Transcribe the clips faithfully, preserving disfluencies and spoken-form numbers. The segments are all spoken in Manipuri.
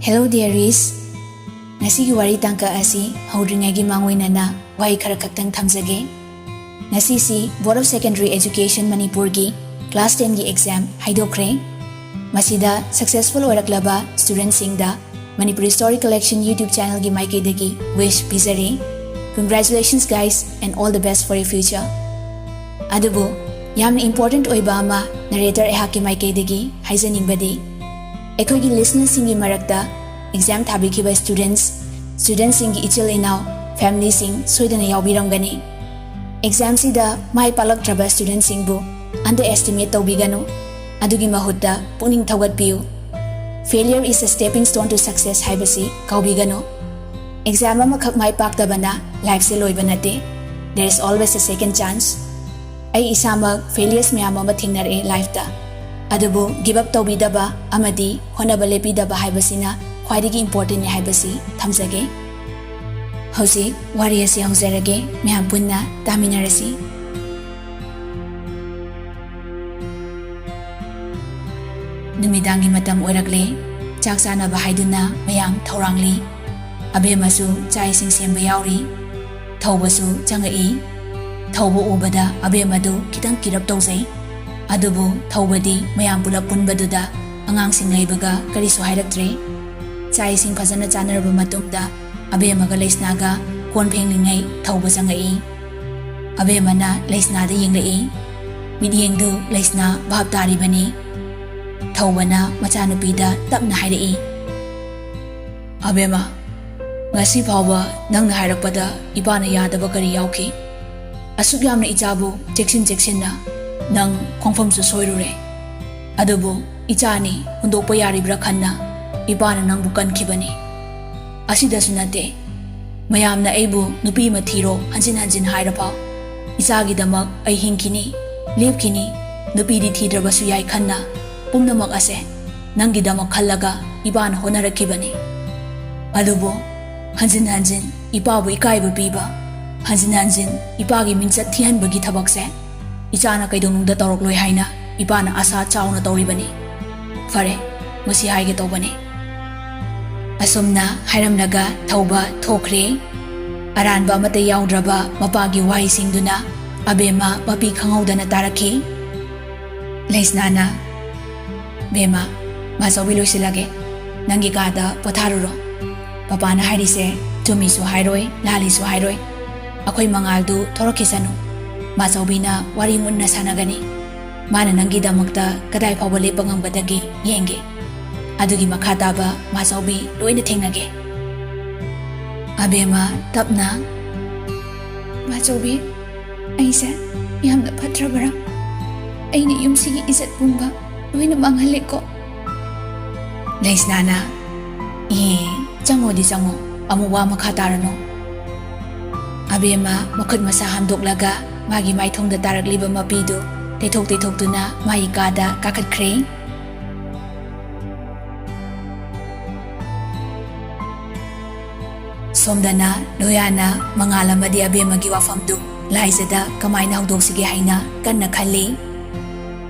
Hello dearies, ꯉꯁꯤꯒꯤ ꯋꯥꯔꯤ ꯇꯥꯡꯀꯛ ꯑꯁꯤ ꯍꯧꯗ꯭ꯔꯤꯉꯩꯒꯤ ꯃꯥꯡꯑꯣꯏꯅꯅ ꯋꯥꯍꯩ ꯈꯔ ꯈꯛꯇꯪ ꯊꯝꯖꯒꯦ꯫ ꯉꯁꯤꯁꯤ Board of Secondary Education ꯃꯅꯤꯄꯨꯔꯒꯤ class ten ꯒꯤ exam ꯍꯥꯏꯗꯣꯛꯈ꯭ꯔꯦ꯫ ꯃꯁꯤꯗ successful ꯑꯣꯏꯔꯛꯂꯕ student ꯁꯤꯡꯗ Manipuri Story Collection YouTube channel ꯒꯤ ꯃꯥꯏꯀꯩꯗꯒꯤ wish ꯄꯤꯖꯔꯤ꯫ Congratulations guys and all the best for your future. ꯑꯗꯨꯕꯨ ꯌꯥꯝꯅ important ꯑꯣꯏꯕ ꯑꯃ narrator ꯑꯩꯍꯥꯛꯀꯤ ꯃꯥꯏꯀꯩꯗꯒꯤ ꯍꯥꯏꯖꯅꯤꯡꯕꯗꯤ, ꯑꯩꯈꯣꯏꯒꯤ listener ꯁꯤꯡꯒꯤ ꯃꯔꯛꯇ exam ꯊꯥꯕꯤꯈꯤꯕ students, student ꯁꯤꯡꯒꯤ ꯏꯆꯤꯜ ꯏꯅꯥꯎ, family ꯁꯤꯡ ꯁꯣꯏꯗꯅ ꯌꯥꯎꯕꯤꯔꯝꯒꯅꯤ꯫ Exam ꯁꯤꯗ ꯃꯥꯏ ꯄꯥꯛꯂꯛꯇ꯭ꯔꯕ student ꯁꯤꯡꯕꯨ underestimate ꯇꯧꯕꯤꯒꯅꯨ꯫ ꯑꯗꯨꯒꯤ ꯃꯍꯨꯠꯇ ꯄꯨꯛꯅꯤꯡ ꯊꯧꯒꯠꯄꯤꯌꯨ꯫ Failure is a stepping stone to success ꯍꯥꯏꯕꯁꯤ ꯀꯥꯎꯕꯤꯒꯅꯨ꯫ Exam ꯑꯃꯈꯛ ꯃꯥꯏ ꯄꯥꯛꯇꯕꯅ life ꯁꯦ ꯂꯣꯏꯕ ꯅꯠꯇꯦ꯫ There is always a second chance. ꯑꯩ ꯏꯁꯥꯃꯛ failures ꯃꯌꯥꯝ ꯑꯃ ꯊꯦꯡꯅꯔꯛꯑꯦ life ꯇ꯫ ꯑꯗꯨꯕꯨ give up ꯇꯧꯕꯤꯗꯕ ꯑꯃꯗꯤ ꯍꯣꯠꯅꯕ ꯂꯦꯞꯄꯤꯗꯕ ꯍꯥꯏꯕꯁꯤꯅ ꯈ꯭ꯋꯥꯏꯗꯒꯤ important ꯅꯤ ꯍꯥꯏꯕꯁꯤ ꯊꯝꯖꯒꯦ꯫ ꯍꯧꯖꯤꯛ ꯋꯥꯔꯤ ꯑꯁꯤ ꯍꯧꯖꯔꯒꯦ, ꯃꯌꯥꯝ ꯄꯨꯟꯅ ꯇꯥꯃꯤꯟꯅꯔꯁꯤ꯫ ꯅꯨꯃꯤꯗꯥꯡꯒꯤ ꯃꯇꯝ ꯑꯣꯏꯔꯛꯂꯦ꯫ ꯆꯥꯛ ꯆꯥꯅꯕ ꯍꯥꯏꯗꯨꯅ ꯃꯌꯥꯝ ꯊꯧꯔꯥꯡꯂꯤ꯫ ꯑꯕꯦꯝꯃꯁꯨ ꯆꯥꯛ ꯏꯁꯤꯡ ꯁꯦꯝꯕ ꯌꯥꯎꯔꯤ꯫ ꯊꯧꯕꯁꯨ ꯆꯪꯉꯛꯏ꯫ ꯊꯧꯕ ꯎꯕꯗ ꯑꯕꯦꯝꯃꯗꯨ ꯈꯤꯇꯪ ꯀꯤꯔꯞ ꯇꯧꯖꯩ꯫ ꯑꯗꯨꯕꯨ ꯊꯧꯕꯗꯤ ꯃꯌꯥꯝ ꯄꯨꯂꯞ ꯄꯨꯟꯕꯗꯨꯗ ꯑꯉꯥꯡꯁꯤꯡ ꯂꯩꯕꯒ ꯀꯔꯤꯁꯨ ꯍꯥꯏꯔꯛꯇ꯭ꯔꯦ꯫ ꯆꯥꯛ ꯏꯁꯤꯡ ꯐꯖꯅ ꯆꯥꯅꯔꯕ ꯃꯇꯨꯡꯗ ꯑꯕꯦꯝꯃꯒ ꯂꯩꯁꯅꯥꯒ ꯀꯣꯟ ꯐꯦꯡꯂꯤꯉꯩ ꯊꯧꯕ ꯆꯪꯉꯛꯏ꯫ ꯑꯕꯦꯝꯃꯅ ꯂꯩꯁꯅꯥꯗ ꯌꯦꯡꯂꯛꯏ꯫ ꯃꯤꯠꯌꯦꯡꯗꯨ ꯂꯩꯁꯅꯥ ꯚꯥꯞ ꯇꯥꯔꯤꯕꯅꯤ꯫ ꯊꯧꯕꯅ ꯃꯆꯥꯅꯨꯄꯤꯗ ꯇꯞꯅ ꯍꯥꯏꯔꯛꯏ, "ꯑꯕꯦꯝꯃ, ꯉꯁꯤ ꯐꯥꯎꯕ ꯅꯪꯅ ꯍꯥꯏꯔꯛꯄꯗ ꯏꯄꯥꯅ ꯌꯥꯗꯕ ꯀꯔꯤ ꯌꯥꯎꯈꯤ? ꯑꯁꯨꯛ ꯌꯥꯝꯅ ꯏꯆꯥꯕꯨ ꯆꯦꯛꯁꯤꯟ ꯆꯦꯛꯁꯤꯟꯅ ꯅꯪ ꯈꯣꯡꯐꯝꯁꯨ ꯁꯣꯏꯔꯨꯔꯦ꯫ ꯑꯗꯨꯕꯨ ꯏꯆꯥꯅꯤ, ꯍꯨꯟꯗꯣꯛꯄ ꯌꯥꯔꯤꯕ꯭ꯔꯥ ꯈꯟꯅ ꯏꯄꯥꯅ ꯅꯪꯕꯨ ꯀꯟꯈꯤꯕꯅꯤ꯫ ꯑꯁꯤꯗꯁꯨ ꯅꯠꯇꯦ, ꯃꯌꯥꯝꯅ ꯑꯩꯕꯨ ꯅꯨꯄꯤ ꯑꯃ ꯊꯤꯔꯣ ꯍꯟꯖꯤꯟ ꯍꯟꯖꯤꯟ ꯍꯥꯏꯔꯐꯥꯎ ꯏꯆꯥꯒꯤꯗꯃꯛ ꯑꯩ ꯍꯤꯡꯈꯤꯅꯤ, ꯂꯦꯞꯈꯤꯅꯤ, ꯅꯨꯄꯤꯗꯤ ꯊꯤꯗ꯭ꯔꯕꯁꯨ ꯌꯥꯏ ꯈꯟꯅ ꯄꯨꯝꯅꯃꯛ ꯑꯁꯦ ꯅꯪꯒꯤꯗꯃꯛ ꯈꯜꯂꯒ ꯏꯄꯥꯅ ꯍꯣꯠꯅꯔꯛꯈꯤꯕꯅꯤ꯫ ꯑꯗꯨꯕꯨ ꯍꯟꯖꯤꯟ ꯍꯟꯖꯤꯟ ꯏꯄꯥꯕꯨ ꯏꯀꯥꯏꯕ ꯄꯤꯕ, ꯍꯟꯖꯤꯟ ꯍꯟꯖꯤꯟ ꯏꯄꯥꯒꯤ ꯃꯤꯡꯆꯠ ꯊꯤꯍꯟꯕꯒꯤ ꯊꯕꯛꯁꯦ ꯏꯆꯥꯅ ꯀꯩꯗꯧꯅꯨꯡꯗ ꯇꯧꯔꯛꯂꯣꯏ ꯍꯥꯏꯅ ꯏꯄꯥꯅ ꯑꯥꯁꯥ ꯆꯥꯎꯅ ꯇꯧꯔꯤꯕꯅꯤ꯫ ꯐꯔꯦ, ꯃꯁꯤ ꯍꯥꯏꯒꯦ ꯇꯧꯕꯅꯤ꯫ ꯑꯁꯨꯝꯅ ꯍꯥꯏꯔꯝꯂꯒ ꯊꯧꯕ ꯊꯣꯛꯈ꯭ꯔꯦ꯫ ꯑꯔꯥꯟꯕ ꯑꯃꯠꯇ ꯌꯥꯎꯗ꯭ꯔꯕ ꯃꯄꯥꯒꯤ ꯋꯥꯍꯩꯁꯤꯡꯗꯨꯅ ꯑꯕꯦꯝꯃ ꯃꯄꯤ ꯈꯪꯍꯧꯗꯅ ꯇꯥꯔꯛꯈꯤ꯫ ꯂꯩꯁꯅꯥꯅ, "ꯕꯦꯝꯃ, ꯃꯥꯆꯧꯕꯤ ꯂꯣꯏꯁꯤꯜꯂꯒꯦ, ꯅꯪꯒꯤ ꯀꯥꯗ ꯄꯣꯊꯥꯔꯨꯔꯣ꯫ ꯄꯄꯥꯅ ꯍꯥꯏꯔꯤꯁꯦ ꯆꯨꯝꯃꯤꯁꯨ ꯍꯥꯏꯔꯣꯏ, ꯂꯥꯜꯂꯤꯁꯨ ꯍꯥꯏꯔꯣꯏ꯫ ꯑꯩꯈꯣꯏ ꯃꯉꯥꯜꯗꯨ ꯊꯣꯔꯛꯈꯤꯁꯅꯨ꯫ ꯃꯥꯆꯧꯕꯤꯅ ꯋꯥꯔꯤ ꯃꯨꯟꯅ ꯁꯥꯟꯅꯒꯅꯤ꯫ ꯃꯥꯅ ꯅꯪꯒꯤꯗꯃꯛꯇ ꯀꯗꯥꯏ ꯐꯥꯎꯕ ꯂꯦꯞꯄ ꯉꯝꯒꯗꯒꯦ ꯌꯦꯡꯒꯦ꯫ ꯑꯗꯨꯒꯤ ꯃꯈꯥ ꯇꯥꯕ ꯃꯥꯆꯧꯕꯤ ꯂꯣꯏꯅ ꯊꯦꯡꯅꯒꯦ꯫" ꯑꯕꯦꯝꯃ ꯇꯞꯅ, "ꯃꯥꯆꯧꯕꯤ, ꯑꯩꯁꯦ ꯌꯥꯝꯅ ꯐꯠꯇ꯭ꯔꯕꯔꯥ? ꯑꯩꯅ ꯌꯨꯝꯁꯤꯒꯤ ꯏꯖꯠ ꯄꯨꯝꯕ ꯂꯣꯏꯅ ꯃꯥꯡꯍꯜꯂꯦꯀꯣ?" ꯂꯩꯁꯅꯥꯅ, "ꯑꯦ, ꯆꯪꯉꯣꯗꯤ ꯆꯪꯉꯣ, ꯑꯃꯨꯛ ꯋꯥ ꯃꯈꯥ ꯇꯥꯔꯅꯨ꯫" ꯑꯕꯦꯝꯃ ꯃꯈꯨꯠ ꯃꯁꯥ ꯍꯥꯝꯗꯣꯛꯂꯒ ꯃꯥꯒꯤ ꯃꯥꯏꯊꯣꯡꯗ ꯇꯥꯔꯛꯂꯤꯕ ꯃꯄꯤꯗꯨ ꯇꯩꯊꯣꯛ ꯇꯩꯊꯣꯛꯇꯨꯅ ꯃꯥꯒꯤ ꯀꯥꯗ ꯀꯥꯈꯠꯈ꯭ꯔꯦ꯫ ꯁꯣꯝꯗꯅ ꯂꯣꯌꯥꯅ ꯃꯉꯥꯜ ꯑꯃꯗꯤ ꯑꯕꯦꯝꯃꯒꯤ ꯋꯥꯐꯝꯗꯨ ꯂꯥꯏꯖꯗ ꯀꯃꯥꯏꯅ ꯍꯧꯗꯣꯛꯁꯤꯒꯦ ꯍꯥꯏꯅ ꯀꯟꯅ ꯈꯜꯂꯤ꯫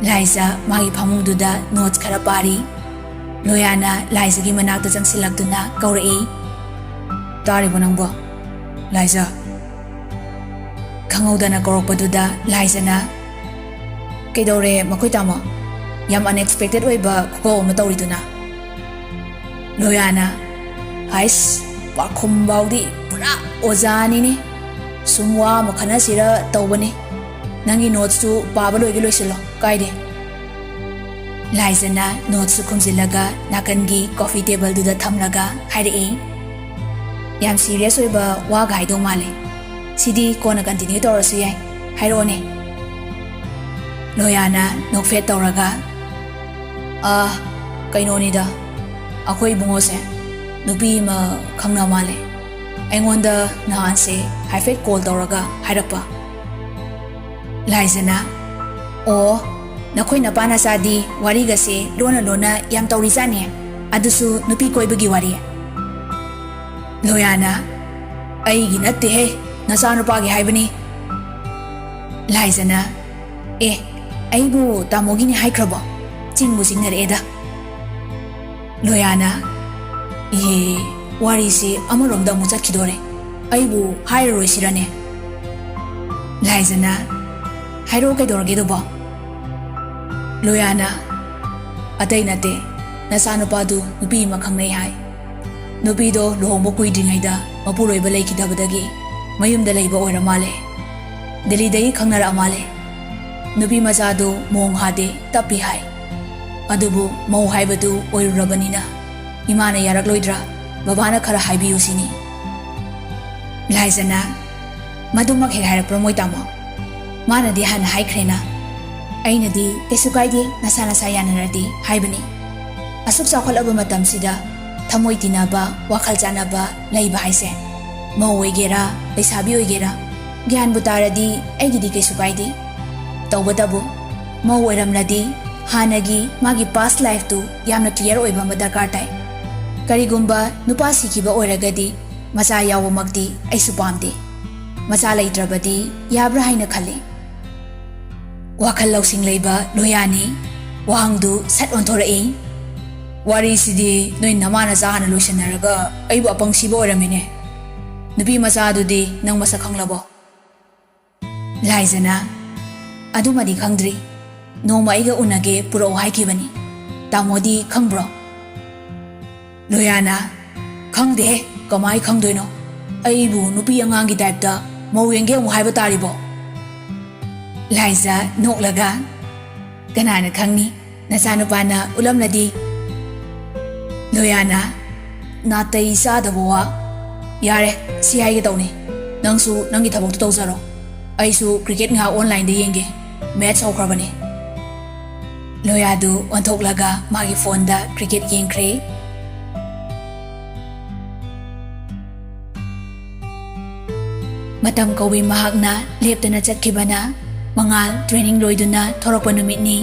ꯂꯥꯏꯖ ꯃꯥꯒꯤ ꯐꯃꯨꯡꯗꯨꯗ ꯅꯣꯠꯁ ꯈꯔ ꯄꯥꯔꯤ꯫ ꯂꯣꯌꯥꯅ ꯂꯥꯏꯖꯒꯤ ꯃꯅꯥꯛꯇ ꯆꯪꯁꯤꯜꯂꯛꯇꯨꯅ ꯀꯧꯔꯛꯏ, "ꯇꯥꯔꯤꯕꯣ ꯅꯪꯕꯣ, ꯂꯥꯏꯖ?" ꯈꯪꯍꯧꯗꯅ ꯀꯧꯔꯛꯄꯗꯨꯗ ꯂꯥꯏꯖꯅ, "ꯀꯩꯗꯧꯔꯦ ꯃꯈꯣꯏ ꯇꯥꯃꯣ? ꯌꯥꯝ unexpected ꯑꯣꯏꯕ ꯈꯨꯀꯧ ꯑꯃ ꯇꯧꯔꯤꯗꯨꯅ?" ꯂꯣꯌꯥꯅ, "ꯍꯥꯏꯁ, ꯄꯥꯈꯨꯝ ꯐꯥꯎꯗꯤ ꯄꯨꯔꯥ ꯑꯣꯖꯥꯅꯤꯅꯦ꯫ ꯁꯨꯝ ꯋꯥ ꯑꯃ ꯈꯟꯅꯁꯤꯔ ꯇꯧꯕꯅꯤ꯫ ꯅꯪꯒꯤ ꯅꯣꯠꯁꯇꯨ ꯄꯥꯕ ꯂꯣꯏꯒꯦ ꯂꯣꯏꯁꯤꯜꯂꯣ, ꯀꯥꯏꯗꯦ꯫" ꯂꯥꯏꯖꯅ ꯅꯣꯠꯁꯇꯨ ꯈꯨꯝꯖꯤꯜꯂꯒ ꯅꯥꯀꯟꯒꯤ ꯀꯣꯐꯤ ꯇꯦꯕꯜꯗꯨꯗ ꯊꯝꯂꯒ ꯍꯥꯏꯔꯛꯏ, "ꯌꯥꯝ ꯁꯤꯔꯤꯌꯁ ꯑꯣꯏꯕ ꯋꯥꯒ ꯍꯥꯏꯗꯧ ꯃꯥꯜꯂꯦ꯫ ꯁꯤꯗꯤ ꯀꯣꯟꯅ ꯀꯟꯇꯤꯅ꯭ꯌꯨ ꯇꯧꯔꯁꯨ ꯌꯥꯏ꯫ ꯍꯥꯏꯔꯛꯑꯣꯅꯦ꯫" ꯂꯣꯌꯥꯅ ꯅꯣꯛꯐꯦꯠ ꯇꯧꯔꯒ, "ꯑꯥ, ꯀꯩꯅꯣꯅꯤꯗ, ꯑꯩꯈꯣꯏ ꯏꯕꯨꯡꯉꯣꯁꯦ ꯅꯨꯄꯤ ꯑꯃ ꯈꯪꯅ ꯃꯥꯜꯂꯦ꯫ ꯑꯩꯉꯣꯟꯗ ꯅꯍꯥꯟꯁꯦ ꯍꯥꯏꯐꯦꯠ ꯀꯣꯜ ꯇꯧꯔꯒ ꯍꯥꯏꯔꯛꯄ꯫" ꯂꯥꯏꯖꯅ, "ꯑꯣ, ꯅꯈꯣꯏ ꯅꯄꯥ ꯅꯆꯥꯗꯤ ꯋꯥꯔꯤꯒꯁꯦ ꯂꯣꯟꯅ ꯂꯣꯟꯅ ꯌꯥꯝ ꯇꯧꯔꯤꯖꯥꯠꯅꯦ, ꯑꯗꯨꯁꯨ ꯅꯨꯄꯤ ꯀꯣꯏꯕꯒꯤ ꯋꯥꯔꯤ?" ꯂꯣꯌꯥꯅ, "ꯑꯩꯒꯤ ꯅꯠꯇꯦꯍꯦ, ꯅꯆꯥꯅꯨꯄꯥꯒꯤ ꯍꯥꯏꯕꯅꯤ꯫" ꯂꯥꯏꯖꯅ, "ꯑꯦ, ꯑꯩꯕꯨ ꯇꯥꯃꯣꯒꯤꯅꯤ ꯍꯥꯏꯈ꯭ꯔꯕꯣ? ꯆꯤꯡꯕꯨ ꯆꯤꯡꯅꯔꯛꯑꯦꯗ꯫" ꯂꯣꯌꯥꯅ, ꯏꯍꯦ, ꯋꯥꯔꯤꯁꯤ ꯑꯃꯔꯣꯝꯗ ꯑꯃꯨꯛ ꯆꯠꯈꯤꯗꯣꯔꯦ꯫ ꯑꯩꯕꯨ ꯍꯥꯏꯔꯔꯣꯏꯁꯤꯔꯅꯦ? ꯂꯥꯏꯖꯅ, ꯍꯥꯏꯔꯛꯑꯣ, ꯀꯩꯗꯧꯔꯒꯦ ꯑꯗꯨꯕꯣ? ꯂꯣꯌꯥꯅ, ꯑꯇꯩ ꯅꯠꯇꯦ, ꯅꯆꯥꯅꯨꯄꯥꯗꯨ ꯅꯨꯄꯤ ꯑꯃ ꯈꯪꯅꯩ ꯍꯥꯏ꯫ ꯅꯨꯄꯤꯗꯣ ꯂꯨꯍꯣꯡꯕ ꯀꯨꯏꯗ꯭ꯔꯤꯉꯩꯗ ꯃꯄꯨꯔꯣꯏꯕ ꯂꯩꯈꯤꯗꯕꯗꯒꯤ ꯃꯌꯨꯝꯗ ꯂꯩꯕ ꯑꯣꯏꯔ ꯃꯥꯜꯂꯦ꯫ ꯗꯦꯜꯂꯤꯗꯒꯤ ꯈꯪꯅꯔꯛꯑ ꯃꯥꯜꯂꯦ꯫ ꯅꯨꯄꯤ ꯃꯆꯥꯗꯨ ꯃꯣꯡ ꯍꯥꯗꯦ, ꯇꯞꯄꯤ ꯍꯥꯏ꯫ ꯑꯗꯨꯕꯨ ꯃꯧ ꯍꯥꯏꯕꯗꯨ ꯑꯣꯏꯔꯨꯔꯕꯅꯤꯅ ꯏꯃꯥꯅ ꯌꯥꯔꯛꯂꯣꯏꯗ꯭ꯔꯥ, ꯕꯕꯥꯅ ꯈꯔ ꯍꯥꯏꯕꯤꯌꯨ ꯁꯤꯅꯤ꯫ ꯂꯥꯏꯖꯅ, ꯃꯗꯨꯃꯛ ꯍꯦꯛ ꯍꯥꯏꯔꯛꯄ꯭ꯔꯥ ꯃꯣꯏ ꯇꯥꯃꯣ? ꯃꯥꯅꯗꯤ ꯍꯥꯟꯅ ꯍꯥꯏꯈ꯭ꯔꯦꯅ꯫ ꯑꯩꯅꯗꯤ ꯀꯩꯁꯨ ꯀꯥꯏꯗꯦ, ꯅꯁꯥ ꯅꯁꯥ ꯌꯥꯅꯔꯗꯤ ꯍꯥꯏꯕꯅꯤ꯫ ꯑꯁꯨꯛ ꯆꯥꯎꯈꯠꯂꯕ ꯃꯇꯝꯁꯤꯗ ꯊꯃꯣꯏ ꯇꯤꯟꯅꯕ, ꯋꯥꯈꯜ ꯆꯥꯟꯅꯕ ꯂꯩꯕ ꯍꯥꯏꯁꯦ, ꯃꯧ ꯑꯣꯏꯒꯦꯔꯥ, ꯂꯩꯁꯥꯕꯤ ꯑꯣꯏꯒꯦꯔꯥ, ꯒ꯭ꯌꯥꯟꯕꯨ ꯇꯥꯔꯗꯤ ꯑꯩꯒꯤꯗꯤ ꯀꯩꯁꯨ ꯀꯥꯏꯗꯦ꯫ ꯇꯧꯕꯇꯕꯨ ꯃꯧ ꯑꯣꯏꯔꯝꯂꯗꯤ ꯍꯥꯟꯅꯒꯤ ꯃꯥꯒꯤ past lifeꯇꯨ ꯌꯥꯝꯅ clear ꯑꯣꯏꯕ ꯑꯃ ꯗꯔꯀꯥꯔ ꯇꯥꯏ꯫ ꯀꯔꯤꯒꯨꯝꯕ ꯅꯨꯄꯥ ꯁꯤꯈꯤꯕ ꯑꯣꯏꯔꯒꯗꯤ ꯃꯆꯥ ꯌꯥꯎꯕꯃꯛꯇꯤ ꯑꯩꯁꯨ ꯄꯥꯝꯗꯦ꯫ ꯃꯆꯥ ꯂꯩꯇ꯭ꯔꯕꯗꯤ ꯌꯥꯕ꯭ꯔꯥ ꯍꯥꯏꯅ ꯈꯜꯂꯤ꯫ ꯋꯥꯈꯜ ꯂꯧꯁꯤꯡ ꯂꯩꯕ ꯂꯣꯌꯥꯅꯤ ꯋꯥꯍꯪꯗꯨ ꯁꯠ ꯑꯣꯟꯊꯣꯔꯛꯏ꯫ ꯋꯥꯔꯤꯁꯤꯗꯤ ꯅꯣꯏ ꯅꯃꯥ ꯅꯆꯥ ꯍꯥꯟꯅ ꯂꯣꯏꯁꯤꯟꯅꯔꯒ ꯑꯩꯕꯨ ꯑꯄꯪ ꯁꯤꯕ ꯑꯣꯏꯔꯝꯃꯤꯅꯦ꯫ ꯅꯨꯄꯤ ꯃꯆꯥꯗꯨꯗꯤ ꯅꯪ ꯃꯁꯛ ꯈꯪꯂꯕꯣ? ꯂꯥꯏꯖꯅ, ꯑꯗꯨꯃꯗꯤ ꯈꯪꯗ꯭ꯔꯤ꯫ ꯅꯣꯡꯃ ꯑꯩꯒ ꯎꯅꯒꯦ ꯄꯨꯔꯛꯑꯣ ꯍꯥꯏꯈꯤꯕꯅꯤ꯫ ꯇꯥꯃꯣꯗꯤ ꯈꯪꯕ꯭ꯔꯣ? ꯂꯣꯌꯥꯅ, ꯈꯪꯗꯦꯍꯦ, ꯀꯃꯥꯏ ꯈꯪꯗꯣꯏꯅꯣ? ꯑꯩꯕꯨ ꯅꯨꯄꯤ ꯑꯉꯥꯡꯒꯤ typeꯇ ꯃꯧ ꯌꯦꯡꯒꯦ ꯑꯃꯨꯛ ꯍꯥꯏꯕ ꯇꯥꯔꯤꯕꯣ? ꯂꯥꯏꯖ ꯅꯣꯛꯂꯒ, ꯀꯅꯥꯅ ꯈꯪꯅꯤ? ꯅꯆꯥꯅꯨꯄꯥꯅ ꯎꯠꯂꯝꯂꯗꯤ꯫ ꯂꯣꯌꯥꯅ, ꯅꯥꯇꯩ ꯆꯥꯗꯕ ꯋꯥ꯫ ꯌꯥꯔꯦ, ꯁꯤ ꯍꯥꯏꯒꯦ ꯇꯧꯅꯤ꯫ ꯅꯪꯁꯨ ꯅꯪꯒꯤ ꯊꯕꯛꯇꯨ ꯇꯧꯖꯔꯣ꯫ ꯑꯩꯁꯨ cricket ꯉꯥꯏꯍꯥꯛ onlineꯗ ꯌꯦꯡꯒꯦ꯫ Match ꯍꯧꯈ꯭ꯔꯕꯅꯦ꯫ ꯂꯣꯌꯥꯗꯨ ꯑꯣꯟꯊꯣꯛꯂꯒ ꯃꯥꯒꯤ phoneꯗ cricket ꯌꯦꯡꯈ꯭ꯔꯦ꯫ ꯃꯇꯝ ꯀꯧꯏ ꯃꯍꯥꯛꯅ ꯂꯦꯞꯇꯅ ꯆꯠꯈꯤꯕꯅ꯫ ꯃꯉꯥꯜ training ꯂꯣꯏꯗꯨꯅ ꯊꯣꯔꯛꯄ ꯅꯨꯃꯤꯠꯅꯤ꯫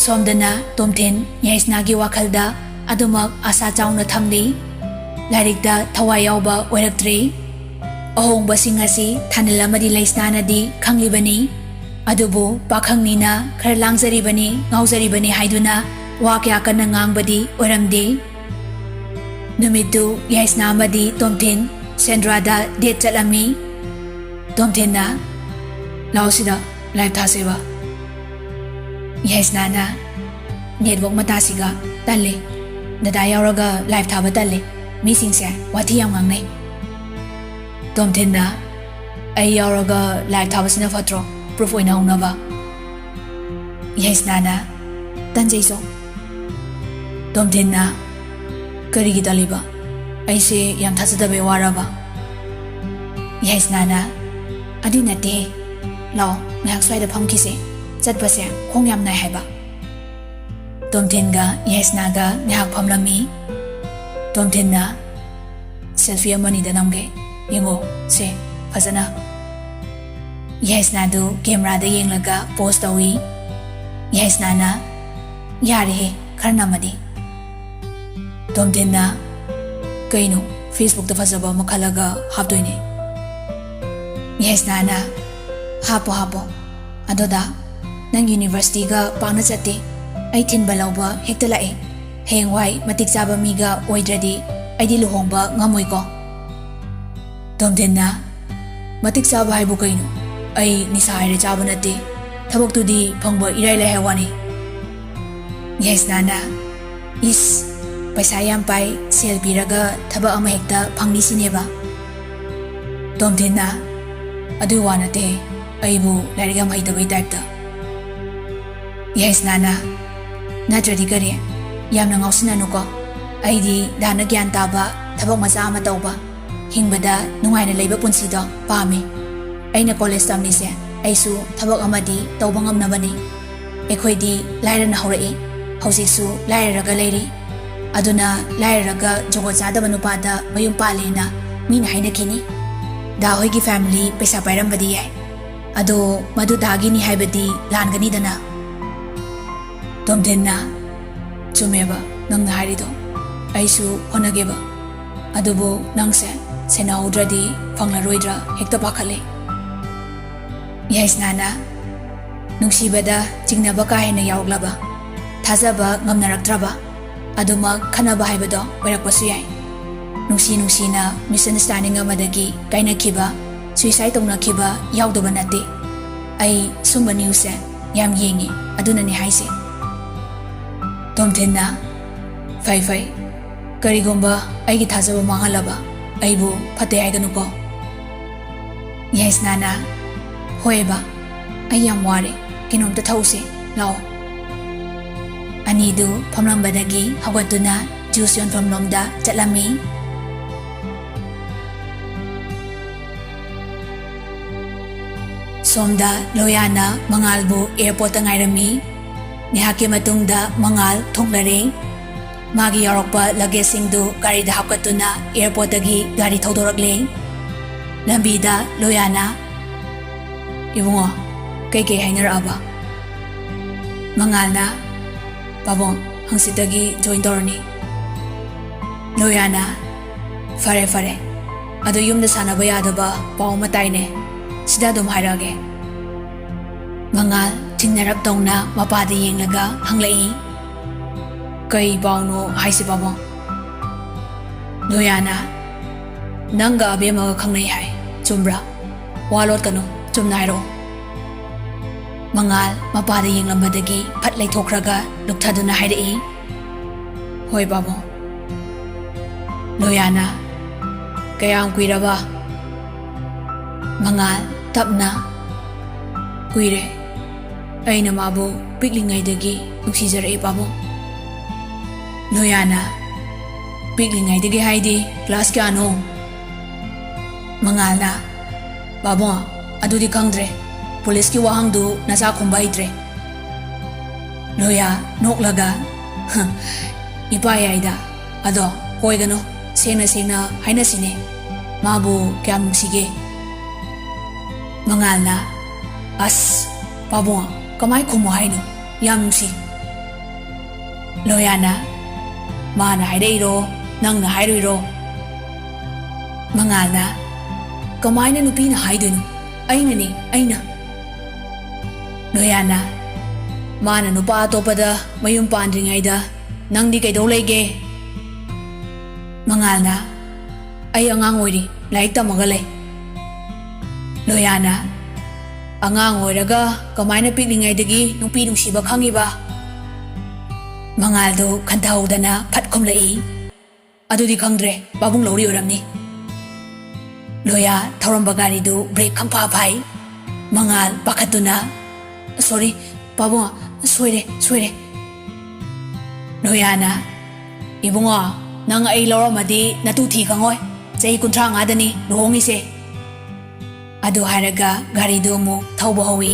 ꯁꯣꯝꯗꯅ ꯇꯣꯝꯊꯤꯟ ꯌꯥꯏꯁꯅꯥꯒꯤ ꯋꯥꯈꯜꯗ ꯑꯗꯨꯃꯛ ꯑꯥꯁꯥ ꯆꯥꯎꯅ ꯊꯝꯂꯤ꯫ ꯂꯥꯏꯔꯤꯛꯇ ꯊꯋꯥꯏ ꯌꯥꯎꯕ ꯑꯣꯏꯔꯛꯇ꯭ꯔꯤ꯫ ꯑꯍꯣꯡꯕꯁꯤꯡ ꯑꯁꯤ ꯊꯥꯅꯤꯜ ꯑꯃꯗꯤ ꯂꯩꯁꯅꯥꯅꯗꯤ ꯈꯪꯂꯤꯕꯅꯤ꯫ ꯑꯗꯨꯕꯨ ꯄꯥꯈꯪꯅꯤꯅ ꯈꯔ ꯂꯥꯡꯖꯔꯤꯕꯅꯤ, ꯉꯥꯎꯖꯔꯤꯕꯅꯤ ꯍꯥꯏꯗꯨꯅ ꯋꯥ ꯀꯌꯥ ꯀꯟꯅ ꯉꯥꯡꯕꯗꯤ ꯑꯣꯏꯔꯝꯗꯦ꯫ ꯅꯨꯃꯤꯠꯇꯨ ꯌꯥꯏꯁꯅꯥ ꯑꯃꯗꯤ ꯇꯣꯝꯊꯤꯟ ꯁꯦꯟꯗ꯭ꯔꯥꯗ date ꯆꯠꯂꯝꯃꯤ꯫ ꯇꯣꯝꯊꯤꯟꯅ, "ꯂꯥꯛꯑꯣ ꯁꯤꯗ live ꯊꯥꯁꯦꯕ꯫" ꯌꯥꯏꯁꯅꯥꯅ, "Network ꯃꯇꯥꯁꯤꯒ ꯇꯜꯂꯦ꯫ ꯗꯗꯥ ꯌꯥꯎꯔꯒ live ꯊꯥꯕ ꯇꯜꯂꯦ꯫ ꯃꯤꯁꯤꯡꯁꯦ ꯋꯥꯊꯤ ꯌꯥꯝ ꯉꯥꯡꯅꯩ꯫" ꯇꯣꯝꯊꯤꯟꯅ, "ꯑꯩ ꯌꯥꯎꯔꯒ live ꯊꯥꯕꯁꯤꯅ ꯐꯠꯇ꯭ꯔꯣ, proof ꯑꯣꯏꯅ ꯍꯧꯅꯕ?" ꯌꯥꯏꯁꯅꯥꯅ, "ꯇꯟꯖꯩꯁꯣ꯫" ꯇꯣꯝꯊꯤꯟꯅ, "ꯀꯔꯤꯒꯤ ꯇꯜꯂꯤꯕ? ꯑꯩꯁꯦ ꯌꯥꯝ ꯊꯥꯖꯗꯕꯩ ꯋꯥꯔꯕ?" ꯌꯥꯏꯁꯅꯥꯅ, "ꯑꯗꯨꯏ ꯅꯠꯇꯦꯍꯦ꯫ ꯂꯥꯛꯑꯣ, ꯉꯥꯏꯍꯥꯛ ꯁ꯭ꯋꯥꯏꯗ ꯐꯝꯈꯤꯁꯦ꯫ ꯆꯠꯄꯁꯦ ꯈꯣꯡ ꯌꯥꯝ ꯅꯥꯏ ꯍꯥꯏꯕ꯫" ꯇꯣꯝꯊꯤꯟꯒ ꯌꯥꯏꯁꯅꯥꯒ ꯉꯥꯏꯍꯥꯛ ꯐꯝꯂꯝꯃꯤ꯫ ꯇꯣꯝꯊꯤꯟꯅ, "Selfie ꯑꯃꯅꯤꯗ ꯅꯝꯒꯦ꯫ ꯌꯦꯡꯉꯣ, ꯁꯦ, ꯐꯖꯅ꯫" ꯌꯥꯏꯁꯅꯥꯗꯨ cameraꯗ ꯌꯦꯡꯂꯒ pose ꯇꯧꯏ꯫ ꯌꯥꯏꯁꯅꯥꯅ, "ꯌꯥꯔꯦꯍꯦ, ꯈꯔ ꯅꯝꯃꯗꯤ꯫" ꯇꯣꯝꯊꯤꯟꯅ, "ꯀꯩꯅꯣ, Facebookꯇ ꯐꯖꯕ ꯑꯃ ꯈꯜꯂꯒ ꯍꯥꯞꯇꯣꯏꯅꯦ꯫" ꯌꯥꯏꯁꯅꯥꯅ, "ꯍꯥꯞꯄꯣ, ꯍꯥꯞꯄꯣ꯫ ꯑꯗꯣ ꯗꯥ, ꯅꯪ universityꯒ ꯄꯥꯛꯅ ꯆꯠꯇꯦ꯫ ꯑꯩ ꯊꯤꯟꯕ ꯂꯧꯕ ꯍꯦꯛꯇ ꯂꯥꯛꯑꯦ꯫ ꯍꯌꯦꯡꯋꯥꯏ ꯃꯇꯤꯛ ꯆꯥꯕ ꯃꯤꯒ ꯑꯣꯏꯗ꯭ꯔꯗꯤ ꯑꯩꯗꯤ ꯂꯨꯍꯣꯡꯕ ꯉꯝꯃꯣꯏꯀꯣ꯫" ꯇꯣꯝꯊꯤꯟꯅ, "ꯃꯇꯤꯛ ꯆꯥꯕ ꯍꯥꯏꯕꯨ ꯀꯩꯅꯣ? ꯑꯩ ꯅꯤꯁꯥ ꯍꯥꯏꯔꯦ ꯆꯥꯕ ꯅꯠꯇꯦ꯫ ꯊꯕꯛꯇꯨꯗꯤ ꯐꯪꯕ ꯏꯔꯥꯏ ꯂꯥꯏ ꯍꯥꯏ ꯋꯥꯅꯤ꯫" ꯌꯥꯏꯁꯅꯥꯅ, "ꯏꯁ, ꯄꯩꯁꯥ ꯌꯥꯝ ꯄꯥꯏ, ꯁꯦꯜ ꯄꯤꯔꯒ ꯊꯕꯛ ꯑꯃ ꯍꯦꯛꯇ ꯐꯪꯅꯤ ꯁꯤꯅꯦꯕ?" ꯇꯣꯝꯊꯤꯟꯅ, "ꯑꯗꯨꯏ ꯋꯥ ꯅꯠꯇꯦ, ꯑꯩꯕꯨ ꯂꯥꯏꯔꯤꯛ ꯌꯥꯝ ꯍꯩꯇꯕꯩ typeꯇ꯫" ꯌꯥꯏꯁꯅꯥꯅ, "ꯅꯠꯇ꯭ꯔꯗꯤ ꯀꯔꯤ? ꯌꯥꯝꯅ ꯉꯥꯎꯁꯤꯟꯅꯅꯨꯀꯣ꯫ ꯑꯩꯗꯤ ꯗꯥꯅ ꯒ꯭ꯌꯥꯟ ꯇꯥꯕ ꯊꯕꯛ ꯃꯆꯥ ꯑꯃ ꯇꯧꯕ, ꯍꯤꯡꯕꯗ ꯅꯨꯡꯉꯥꯏꯅ ꯂꯩꯕ ꯄꯨꯟꯁꯤꯗꯣ ꯄꯥꯝꯃꯤ꯫ ꯑꯩꯅ college ꯇꯝꯂꯤꯁꯦ ꯑꯩꯁꯨ ꯊꯕꯛ ꯑꯃꯗꯤ ꯇꯧꯕ ꯉꯝꯅꯕꯅꯤ꯫ ꯑꯩꯈꯣꯏꯗꯤ ꯂꯥꯏꯔꯅ ꯍꯧꯔꯛꯏ, ꯍꯧꯖꯤꯛꯁꯨ ꯂꯥꯏꯔꯔꯒ ꯂꯩꯔꯤ꯫ ꯑꯗꯨꯅ ꯂꯥꯏꯔꯔꯒ ꯖꯨꯒꯣꯠ ꯆꯥꯗꯕ ꯅꯨꯄꯥꯗ ꯃꯌꯨꯝ ꯄꯥꯜꯂꯦꯅ ꯃꯤꯅ ꯍꯥꯏꯅꯈꯤꯅꯤ꯫ ꯗꯥ ꯍꯣꯏꯒꯤ family ꯄꯩꯁꯥ ꯄꯥꯏꯔꯝꯕꯗꯤ ꯌꯥꯏ, ꯑꯗꯣ ꯃꯗꯨ ꯗꯥꯒꯤꯅꯤ ꯍꯥꯏꯕꯗꯤ ꯂꯥꯟꯒꯅꯤꯗꯅ꯫" ꯇꯣꯝꯊꯤꯟꯅ, "ꯆꯨꯝꯃꯦꯕ ꯅꯪꯅ ꯍꯥꯏꯔꯤꯗꯣ, ꯑꯩꯁꯨ ꯍꯣꯠꯅꯒꯦꯕ꯫ ꯑꯗꯨꯕꯨ ꯅꯪꯁꯦ ꯁꯦꯟꯅꯍꯧꯗ꯭ꯔꯗꯤ ꯐꯪꯂꯔꯣꯏꯗ꯭ꯔꯥ ꯍꯦꯛꯇ ꯄꯥꯈꯠꯂꯦ꯫" ꯌꯥꯏꯁꯅꯥꯅ, "ꯅꯨꯡꯁꯤꯕꯗ ꯆꯤꯡꯅꯕ ꯀꯥ ꯍꯦꯟꯅ ꯌꯥꯎꯔꯛꯂꯕ? ꯊꯥꯖꯕ ꯉꯝꯅꯔꯛꯇ꯭ꯔꯕ? ꯑꯗꯨꯃꯛ ꯈꯟꯅꯕ ꯍꯥꯏꯕꯗꯣ ꯑꯣꯏꯔꯛꯄꯁꯨ ꯌꯥꯏ꯫ ꯅꯨꯡꯁꯤ ꯅꯨꯡꯁꯤꯅ misunderstanding ꯑꯃꯗꯒꯤ ꯀꯥꯏꯅꯈꯤꯕ, suicide ꯇꯧꯅꯈꯤꯕ ꯌꯥꯎꯗꯕ ꯅꯠꯇꯦ꯫ ꯑꯩ ꯁꯨꯝꯕ newsꯁꯦ ꯌꯥꯝ ꯌꯦꯡꯉꯤ, ꯑꯗꯨꯅꯅꯦ ꯍꯥꯏꯁꯦ꯫ ꯇꯣꯝꯊꯤꯟꯅ, "ꯐꯩ ꯐꯩ, ꯀꯔꯤꯒꯨꯝꯕ ꯑꯩꯒꯤ ꯊꯥꯖꯕ ꯃꯥꯡꯍꯜꯂꯕ ꯑꯩꯕꯨ ꯐꯠꯇꯦ ꯍꯥꯏꯒꯅꯨꯀꯣ꯫" ꯌꯥꯏꯁꯅꯥꯅ, "ꯍꯣꯏꯕ, ꯑꯩ ꯌꯥꯝ ꯋꯥꯔꯦ, ꯀꯩꯅꯣꯝꯇ ꯊꯛꯎꯁꯦ, ꯂꯥꯛꯑꯣ꯫" ꯑꯅꯤꯗꯨ ꯐꯝꯂꯝꯕꯗꯒꯤ ꯍꯧꯒꯠꯇꯨꯅ juice ꯌꯣꯟꯐꯝꯂꯣꯝꯗ ꯆꯠꯂꯝꯃꯤ꯫ ꯁꯣꯝꯗ ꯂꯣꯌꯥꯅ ꯃꯉꯥꯜꯕꯨ airportꯇ ꯉꯥꯏꯔꯝꯃꯤ꯫ ꯉꯥꯏꯍꯥꯛꯀꯤ ꯃꯇꯨꯡꯗ ꯃꯉꯥꯜ ꯊꯨꯡꯂꯔꯦ꯫ ꯃꯥꯒꯤ ꯌꯥꯎꯔꯛꯄ luggageꯁꯤꯡꯗꯨ ꯒꯥꯔꯤꯗ ꯍꯥꯞꯀꯠꯇꯨꯅ airportꯇꯒꯤ ꯒꯥꯔꯤ ꯊꯧꯗꯣꯔꯛꯂꯦ꯫ ꯂꯝꯕꯤꯗ ꯂꯣꯌꯥꯅ, "ꯏꯕꯨꯡꯉꯣ, ꯀꯩꯀꯩ ꯍꯥꯏꯅꯔꯛꯑꯕ?" ꯃꯉꯥꯜꯅ, "ꯄꯥꯕꯨꯡ, ꯍꯪꯆꯤꯠꯇꯒꯤ join ꯇꯧꯔꯅꯤ꯫" ꯂꯣꯌꯥꯅ, "ꯐꯔꯦ ꯐꯔꯦ, ꯑꯗꯣ ꯌꯨꯝꯗ ꯁꯥꯟꯅꯕ ꯌꯥꯗꯕ ꯄꯥꯎ ꯑꯃ ꯇꯥꯏꯅꯦ, ꯁꯤꯗ ꯑꯗꯨꯝ ꯍꯥꯏꯔꯛꯑꯒꯦ꯫" ꯃꯉꯥꯜ ꯆꯤꯡꯅꯔꯞ ꯇꯧꯅ ꯃꯄꯥꯗ ꯌꯦꯡꯂꯒ ꯍꯪꯂꯛꯏ, "ꯀꯩ ꯄꯥꯎꯅꯣ ꯍꯥꯏꯁꯤ ꯄꯥꯕꯨꯡ?" ꯂꯣꯌꯥꯅ, "ꯅꯪꯒ ꯑꯕꯦꯝꯃꯒ ꯈꯪꯅꯩ ꯍꯥꯏ, ꯆꯨꯝꯕ꯭ꯔꯥ? ꯋꯥ ꯂꯣꯠꯀꯅꯨ, ꯆꯨꯝꯅ ꯍꯥꯏꯔꯛꯑꯣ꯫" ꯃꯉꯥꯜ ꯃꯄꯥꯗ ꯌꯦꯡꯂꯝꯕꯗꯒꯤ ꯐꯠ ꯂꯩꯊꯣꯛꯈ꯭ꯔꯒ ꯂꯨꯞꯊꯗꯨꯅ ꯍꯥꯏꯔꯛꯏ, "ꯍꯣꯏ ꯄꯥꯕꯨꯡ꯫" ꯂꯣꯌꯥꯅ, "ꯀꯌꯥꯝ ꯀꯨꯏꯔꯕ?" ꯃꯉꯥꯜ ꯇꯞꯅ, "ꯀꯨꯏꯔꯦ꯫ ꯑꯩꯅ ꯃꯥꯕꯨ ꯄꯤꯛꯂꯤꯉꯩꯗꯒꯤ ꯅꯨꯡꯁꯤꯖꯔꯛꯏ ꯄꯥꯕꯨꯡ꯫" ꯂꯣꯌꯥꯅ, "ꯄꯤꯛꯂꯤꯉꯩꯗꯒꯤ ꯍꯥꯏꯗꯤ class ꯀꯌꯥꯅꯣ?" ꯃꯉꯥꯜꯅ, "ꯄꯥꯕꯨꯡ, ꯑꯗꯨꯗꯤ ꯈꯪꯗ꯭ꯔꯦ꯫ ꯄꯨꯂꯤꯁꯀꯤ ꯋꯥꯍꯪꯗꯨ ꯅꯆꯥ ꯈꯨꯝꯕ ꯍꯩꯇ꯭ꯔꯦ꯫" ꯂꯣꯌꯥ ꯅꯣꯛꯂꯒ, "ꯏꯄꯥ ꯌꯥꯏꯗ꯫ ꯑꯗꯣ ꯀꯣꯏꯒꯅꯨ, ꯁꯦꯡꯅ ꯁꯦꯡꯅ ꯍꯥꯏꯅꯁꯤꯅꯦ꯫ ꯃꯥꯕꯨ ꯀꯌꯥꯝ ꯅꯨꯡꯁꯤꯒꯦ?" ꯃꯉꯥꯜꯅ, "ꯑꯁ, ꯄꯥꯕꯨꯡ, ꯀꯃꯥꯏ ꯈꯨꯝꯃꯣ ꯍꯥꯏꯅꯣ? ꯌꯥꯝ ꯅꯨꯡꯁꯤ꯫" ꯂꯣꯌꯥꯅ, "ꯃꯥꯅ ꯍꯥꯏꯔꯛꯏꯔꯣ, ꯅꯪꯅ ꯍꯥꯏꯔꯨꯏꯔꯣ?" ꯃꯉꯥꯜꯅ, "ꯀꯃꯥꯏꯅ ꯅꯨꯄꯤꯅ ꯍꯥꯏꯗꯣꯏꯅꯣ? ꯑꯩꯅꯅꯦ, ꯑꯩꯅ꯫" ꯂꯣꯌꯥꯅ, "ꯃꯥꯅ ꯅꯨꯄꯥ ꯑꯇꯣꯞꯄꯗ ꯃꯌꯨꯝ ꯄꯥꯟꯗ꯭ꯔꯤꯉꯩꯗ "ꯅꯪꯗꯤ ꯀꯩꯗꯧ ꯂꯩꯒꯦ?" ꯃꯉꯥꯜꯅ, "ꯑꯩ ꯑꯉꯥꯡ ꯑꯣꯏꯔꯤ, ꯂꯥꯏꯔꯤꯛ ꯇꯝꯃꯒ ꯂꯩ꯫" ꯂꯣꯌꯥꯅ, "ꯑꯉꯥꯡ ꯑꯣꯏꯔꯒ ꯀꯃꯥꯏꯅ ꯄꯤꯛꯂꯤꯉꯩꯗꯒꯤ ꯅꯨꯄꯤ ꯅꯨꯡꯁꯤꯕ ꯈꯪꯉꯤꯕ?" ꯃꯉꯥꯜꯗꯨ ꯈꯟꯊꯍꯧꯗꯅ ꯐꯠ ꯈꯨꯝꯂꯛꯏ, "ꯑꯗꯨꯗꯤ ꯈꯪꯗ꯭ꯔꯦ, ꯄꯥꯕꯨꯡ ꯂꯧꯔꯤ ꯑꯣꯏꯔꯝꯅꯤ꯫" ꯂꯣꯌꯥ ꯊꯧꯔꯝꯕ ꯒꯥꯔꯤꯗꯨ ꯕ꯭ꯔꯦꯛ ꯈꯪꯐꯥ ꯐꯥꯏ꯫ ꯃꯉꯥꯜ ꯄꯥꯈꯠꯇꯨꯅ, "ꯁꯣꯔꯤ, ꯄꯥꯕꯨꯡ, ꯁꯣꯏꯔꯦ, ꯁꯣꯏꯔꯦ꯫" ꯂꯣꯌꯥꯅ, "ꯏꯕꯨꯡꯉꯣ, ꯅꯪ ꯑꯩ ꯂꯧꯔꯝꯃꯗꯤ ꯅꯇꯨ ꯊꯤ ꯈꯪꯉꯣꯏ꯫ ꯆꯍꯤ ꯀꯨꯟꯊ꯭ꯔꯥ ꯃꯉꯥꯗꯅꯤ ꯂꯨꯍꯣꯡꯉꯤꯁꯦ꯫" ꯑꯗꯨ ꯍꯥꯏꯔꯒ ꯒꯥꯔꯤꯗꯨ ꯑꯃꯨꯛ ꯊꯧꯕ ꯍꯧꯏ꯫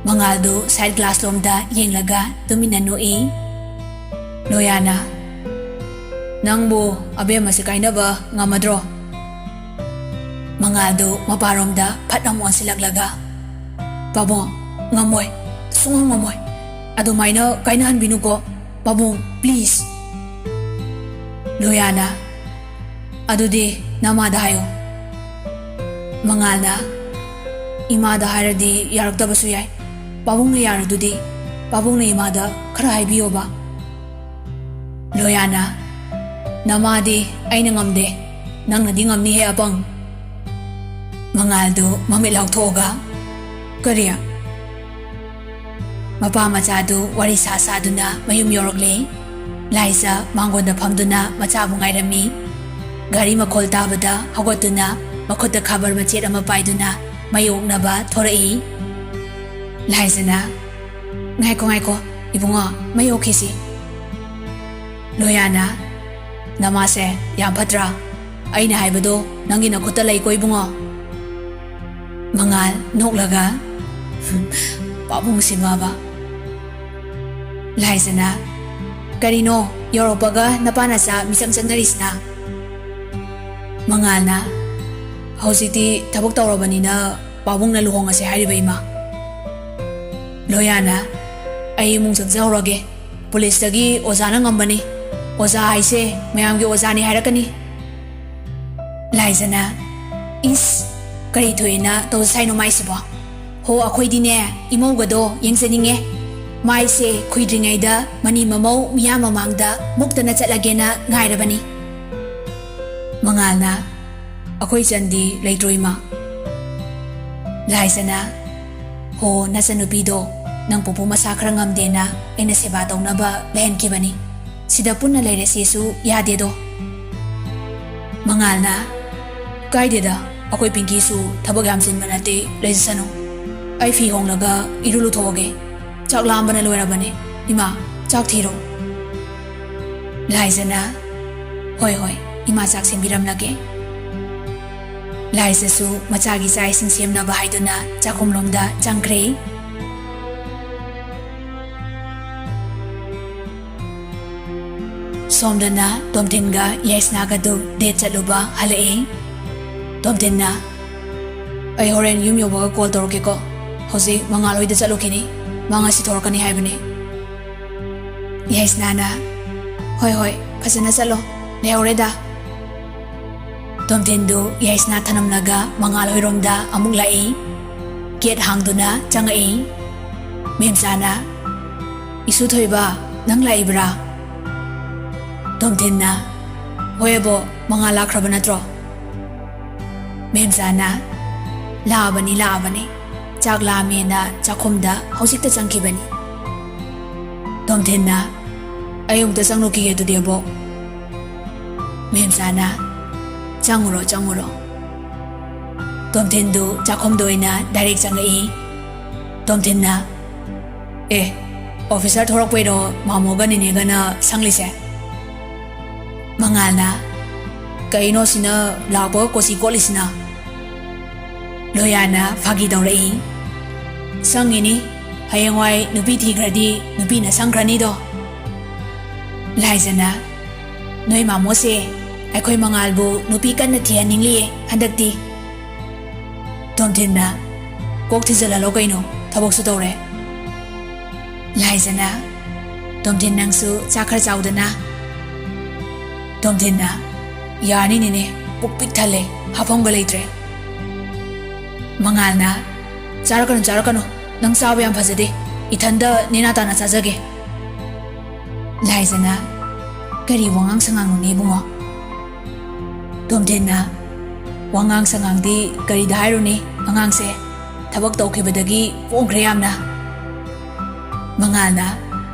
ꯃꯉꯥꯜꯗꯨ ꯁꯥꯏꯠ ꯒ꯭ꯂꯥꯁ ꯂꯣꯝꯗ ꯌꯦꯡꯂꯒ ꯇꯨꯃꯤꯟꯅ ꯅꯣꯛꯏ꯫ ꯂꯣꯌꯥꯅ, "ꯅꯪꯕꯨ ꯑꯕꯦꯝꯃꯁꯦ ꯀꯥꯏꯅꯕ ꯉꯝꯃꯗ꯭ꯔꯣ?" ꯃꯉꯥꯜꯗꯨ ꯃꯄꯥꯔꯣꯝꯗ ꯐꯠ ꯑꯃꯨꯛ ꯑꯣꯟꯁꯤꯜꯂꯛꯂꯒ, "ꯄꯥꯕꯨꯡ, ꯉꯝꯃꯣꯏ, ꯁꯨꯡꯉꯝ ꯉꯝꯃꯣꯏ꯫ ꯑꯗꯨꯃꯥꯏꯅ ꯀꯥꯏꯅꯍꯟꯕꯤꯅꯨꯀꯣ ꯄꯥꯕꯨꯡ, ꯄ꯭ꯂꯤꯖ꯫" ꯂꯣꯌꯥꯅ, "ꯑꯗꯨꯗꯤ ꯅꯃꯥꯗ ꯍꯥꯏꯌꯨ꯫" ꯃꯉꯥꯜꯅ, "ꯏꯃꯥꯗ ꯍꯥꯏꯔꯗꯤ ꯌꯥꯔꯛꯇꯕꯁꯨ ꯌꯥꯏ꯫ ꯄꯥꯕꯨꯡꯅ ꯌꯥꯔꯗꯨꯗꯤ, ꯄꯥꯕꯨꯡꯅ ꯏꯃꯥꯗ ꯈꯔ ꯍꯥꯏꯕꯤꯌꯣꯕ꯫" ꯂꯣꯌꯥꯅ, "ꯅꯃꯥꯗꯤ ꯑꯩꯅ ꯉꯝꯗꯦ, ꯅꯪꯅꯗꯤ ꯉꯝꯅꯤꯍꯦ ꯑꯄꯪ꯫" ꯃꯉꯥꯜꯗꯨ ꯃꯃꯤꯠ ꯂꯥꯎꯊꯣꯛꯑꯒ, "ꯀꯔꯤ?" ꯃꯄꯥ ꯃꯆꯥꯗꯨ ꯋꯥꯔꯤ ꯁꯥ ꯁꯥꯗꯨꯅ ꯃꯌꯨꯝ ꯌꯧꯔꯛꯂꯦ꯫ ꯂꯥꯏꯖ ꯃꯥꯡꯒꯣꯟꯗ ꯐꯝꯗꯨꯅ ꯃꯆꯥꯕꯨ ꯉꯥꯏꯔꯝꯃꯤ꯫ ꯒꯥꯔꯤ ꯃꯈꯣꯜ ꯇꯥꯕꯗ ꯍꯧꯒꯠꯇꯨꯅ ꯃꯈꯨꯠꯇ ꯈꯕꯔ ꯃꯆꯦꯠ ꯑꯃ ꯄꯥꯏꯗꯨꯅ ꯃꯩ ꯑꯣꯛꯅꯕ ꯊꯣꯔꯛꯏ꯫ ꯂꯥꯏꯖꯅ, "ꯉꯥꯏꯈꯣ, ꯉꯥꯏꯈꯣ, ꯏꯕꯨꯡꯉꯣ, ꯃꯩ ꯑꯣꯛꯈꯤꯁꯤ꯫" ꯂꯣꯌꯥꯅ, "ꯅꯃꯥꯁꯦ ꯌꯥꯝ ꯐꯠꯇ꯭ꯔꯥ? ꯑꯩꯅ ꯍꯥꯏꯕꯗꯣ ꯅꯪꯒꯤ ꯅꯈꯨꯠꯇ ꯂꯩꯀꯣ ꯏꯕꯨꯡꯉꯣ꯫" ꯃꯉꯥꯜ ꯅꯣꯛꯂꯒ, "ꯄꯥꯕꯨꯡꯁꯤꯃꯕ꯫" ꯂꯥꯏꯖꯅ, "ꯀꯔꯤꯅꯣ ꯌꯧꯔꯛꯄꯒ ꯅꯄꯥ ꯅꯆꯥ ꯃꯤꯆꯪ ꯆꯪꯅꯔꯤꯁꯤꯅ?" ꯃꯉꯥꯜꯅ, "ꯍꯧꯖꯤꯛꯇꯤ ꯊꯕꯛ ꯇꯧꯔꯕꯅꯤꯅ ꯄꯥꯕꯨꯡꯅ ꯂꯨꯍꯣꯡꯉꯁꯦ ꯍꯥꯏꯔꯤꯕ ꯏꯃꯥ꯫" ꯂꯣꯌꯥꯅ, "ꯑꯩ ꯏꯃꯨꯡ ꯆꯪꯖꯍꯧꯔꯒꯦ꯫ ꯄꯨꯂꯤꯁꯇꯒꯤ ꯑꯣꯖꯥꯅ ꯉꯝꯕꯅꯤ꯫ ꯑꯣꯖꯥ ꯍꯥꯏꯁꯦ ꯃꯌꯥꯝꯒꯤ ꯑꯣꯖꯥꯅꯤ ꯍꯥꯏꯔꯛꯀꯅꯤ꯫" ꯂꯥꯏꯖꯅ, "ꯏꯁ, ꯀꯔꯤ ꯊꯣꯛꯑꯦꯅ ꯇꯧꯖ ꯁꯥꯏꯅꯣ ꯃꯥꯏꯁꯤꯕꯣ? ꯍꯣ, ꯑꯩꯈꯣꯏꯗꯤꯅꯦ ꯏꯃꯧꯒꯗꯣ ꯌꯦꯡꯖꯅꯤꯡꯉꯦ꯫ ꯃꯥꯏꯁꯦ ꯈꯨꯏꯗ꯭ꯔꯤꯉꯩꯗ ꯃꯅꯤ ꯃꯃꯧ ꯃꯤꯌꯥꯝ ꯃꯃꯥꯡꯗ ꯃꯨꯛꯇꯅ ꯆꯠꯂꯒꯦꯅ ꯉꯥꯏꯔꯕꯅꯤ꯫ ꯃꯉꯥꯜꯅ, "ꯑꯩꯈꯣꯏ ꯆꯟꯗꯤ ꯂꯩꯇ꯭ꯔꯣ ꯏꯃꯥ?" ꯂꯥꯏꯖꯅ, "ꯍꯣ, ꯅꯆꯟꯅꯨꯄꯤꯗꯣ ꯅꯪ ꯄꯨꯄꯨ ꯃꯁꯥ ꯈꯔ ꯉꯝꯗꯦꯅ ꯑꯩꯅ ꯁꯦꯕꯥ ꯇꯧꯅꯕ ꯂꯩꯍꯟꯈꯤꯕꯅꯤ꯫ ꯁꯤꯗ ꯄꯨꯟꯅ ꯂꯩꯔꯁꯦꯁꯨ ꯌꯥꯗꯦꯗꯣ꯫" ꯃꯉꯥꯜꯅ, "ꯀꯥꯏꯗꯦꯗ, ꯑꯩꯈꯣꯏ ꯄꯤꯡꯀꯤꯁꯨ ꯊꯕꯛ ꯌꯥꯝ ꯆꯤꯟꯕ ꯅꯠꯇꯦ, ꯂꯩꯖꯁꯅꯨ꯫ ꯑꯩ ꯐꯤ ꯍꯣꯡꯂꯒ ꯏꯔꯨ ꯂꯨꯊꯣꯛꯑꯒꯦ꯫ ꯆꯥꯛ ꯂꯥꯝꯕꯅ ꯂꯣꯏꯔꯕꯅꯦ꯫ ꯏꯃꯥ, ꯆꯥꯛ ꯊꯤꯔꯣ꯫" ꯂꯥꯏꯖꯅ, "ꯍꯣꯏ, ꯍꯣꯏ, ꯏꯃꯥ ꯆꯥꯛ ꯁꯦꯝꯕꯤꯔꯝꯂꯒꯦ꯫" ꯂꯥꯏꯖꯁꯨ ꯃꯆꯥꯒꯤ ꯆꯥꯛ ꯏꯁꯤꯡ ꯁꯦꯝꯅꯕ ꯍꯥꯏꯗꯨꯅ ꯆꯥꯛꯈꯨꯝꯂꯣꯝꯗ ꯆꯪꯈ꯭ꯔꯦ꯫ ꯁꯣꯝꯗꯅ ꯇꯣꯝꯊꯤꯟꯒ ꯌꯥꯏꯁꯅꯥꯒꯗꯨ date ꯆꯠꯂꯨꯕ ꯍꯜꯂꯛꯏ꯫ ꯇꯣꯝꯊꯤꯟꯅ, "ꯑꯩ ꯍꯣꯔꯦꯟ ꯌꯨꯝ ꯌꯧꯕꯒ call ꯇꯧꯔꯛꯀꯦꯀꯣ꯫ ꯍꯧꯖꯤꯛ ꯃꯉꯥꯜ ꯍꯣꯏꯗ ꯆꯠꯂꯨꯈꯤꯅꯤ꯫ ꯃꯥ ꯉꯁꯤ ꯊꯣꯔꯛꯀꯅꯤ ꯍꯥꯏꯕꯅꯤ꯫" ꯌꯥꯏꯁꯅꯥꯅ, "ꯍꯣꯏ, ꯍꯣꯏ, ꯐꯖꯅ ꯆꯠꯂꯣ꯫ ꯂꯩꯍꯧꯔꯦꯗ꯫" ꯇꯣꯝꯊꯤꯟꯗꯨ ꯌꯥꯏꯁꯅꯥ ꯊꯅꯝꯂꯒ ꯃꯉꯥꯜ ꯍꯣꯏꯔꯣꯝꯗ ꯑꯃꯨꯛ ꯂꯥꯛꯏ꯫ Gate ꯍꯥꯡꯗꯨꯅ ꯆꯪꯉꯛꯏ꯫ ꯃꯦꯝꯆꯥꯅ, "ꯏꯁꯨ ꯊꯣꯏꯕ, ꯅꯪ ꯂꯥꯛꯏꯕ꯭ꯔꯥ?" ꯇꯣꯝꯊꯤꯟꯅ, "ꯍꯣꯏ ꯑꯕꯣ, ꯃꯉꯥꯜ ꯂꯥꯛꯈ꯭ꯔꯕ ꯅꯠꯇ꯭ꯔꯣ?" ꯃꯦꯝꯆꯥꯅ, "ꯂꯥꯛꯑꯕꯅꯤ, ꯂꯥꯛꯑꯕꯅꯤ꯫ ꯆꯥꯛ ꯂꯥꯝꯃꯦꯅ ꯆꯥꯛꯈꯨꯝꯗ ꯍꯧꯖꯤꯛꯇ ꯆꯪꯈꯤꯕꯅꯤ꯫" ꯇꯣꯝꯊꯤꯟꯅ, "ꯑꯩ ꯑꯃꯨꯛꯇ ꯆꯪꯂꯨꯈꯤꯒꯦ ꯑꯗꯨꯗꯤ ꯑꯕꯣꯛ꯫" ꯃꯦꯝꯆꯥꯅ, "ꯆꯪꯉꯨꯔꯣ, ꯆꯪꯉꯨꯔꯣ꯫" ꯇꯣꯝꯊꯤꯟꯗꯨ ꯆꯥꯛꯈꯨꯝꯗ ꯑꯣꯏꯅ direct ꯆꯪꯂꯛꯏ꯫ ꯇꯣꯝꯊꯤꯟꯅ, "ꯑꯦ, officer ꯊꯣꯔꯛꯄꯩꯔꯣ ꯃꯥꯃꯣꯒ ꯅꯦꯅꯦꯒꯅ ꯁꯪꯂꯤꯁꯦ?" ꯃꯉꯥꯜꯅ, "ꯀꯩꯅꯣ ꯁꯤꯅ ꯂꯥꯛꯄꯒ ꯀꯣꯆꯤ ꯀꯣꯠꯂꯤꯁꯤꯅ?" ꯂꯣꯌꯥꯅ ꯐꯥꯒꯤ ꯇꯧꯔꯛꯏ, "ꯁꯪꯉꯤꯅꯤ, ꯍꯌꯦꯡꯋꯥꯏ ꯅꯨꯄꯤ ꯊꯤꯈ꯭ꯔꯗꯤ ꯅꯨꯄꯤꯅ ꯁꯪꯈ꯭ꯔꯅꯤꯗꯣ꯫" ꯂꯥꯏꯖꯅ, "ꯅꯣꯏ ꯃꯥꯃꯣꯁꯦ ꯑꯩꯈꯣꯏ ꯃꯉꯥꯜꯕꯨ ꯅꯨꯄꯤ ꯀꯟꯅ ꯊꯤꯍꯟꯅꯤꯡꯂꯤꯌꯦ ꯍꯟꯗꯛꯇꯤ꯫" ꯇꯣꯝꯊꯤꯟꯅ, "ꯀꯣꯛ ꯊꯤꯖꯤꯜꯍꯜꯂꯣ ꯀꯩꯅꯣ, ꯊꯕꯛꯁꯨ ꯇꯧꯔꯦ꯫" ꯂꯥꯏꯖꯅ, "ꯇꯣꯝꯊꯤꯟ, ꯅꯪꯁꯨ ꯆꯥꯛ ꯈꯔ ꯆꯥꯎꯗꯅ꯫" ꯇꯣꯝꯊꯤꯟꯅ, "ꯌꯥꯔꯅꯤ ꯅꯦꯅꯦ, ꯄꯨꯛ ꯄꯤꯛ ꯊꯜꯂꯦ, ꯍꯥꯐꯝꯒ ꯂꯩꯇ꯭ꯔꯦ꯫" ꯃꯉꯥꯜꯅ, "ꯆꯥꯔꯛꯀꯅꯨ, ꯆꯥꯔꯛꯀꯅꯨ, ꯅꯪ ꯆꯥꯕ ꯌꯥꯝ ꯐꯖꯗꯦ, ꯏꯊꯟꯗ ꯅꯦꯅꯥ ꯇꯥꯅ ꯆꯥꯖꯒꯦ꯫ ꯂꯥꯏꯖꯅ, ꯀꯔꯤ ꯋꯥꯉꯥꯡ ꯁꯉꯥꯡꯅꯣꯅꯦ ꯏꯕꯨꯡꯉꯣ? ꯇꯣꯝꯊꯤꯟꯅ, ꯋꯥꯉꯥꯡ ꯁꯉꯥꯡꯗꯤ ꯀꯔꯤꯗ ꯍꯥꯏꯔꯨꯅꯤ, ꯑꯉꯥꯡꯁꯦ ꯊꯕꯛ ꯇꯧꯈꯤꯕꯗꯒꯤ ꯄꯣꯡꯈ꯭ꯔꯦ ꯌꯥꯝꯅ꯫ ꯃꯉꯥꯜꯅ,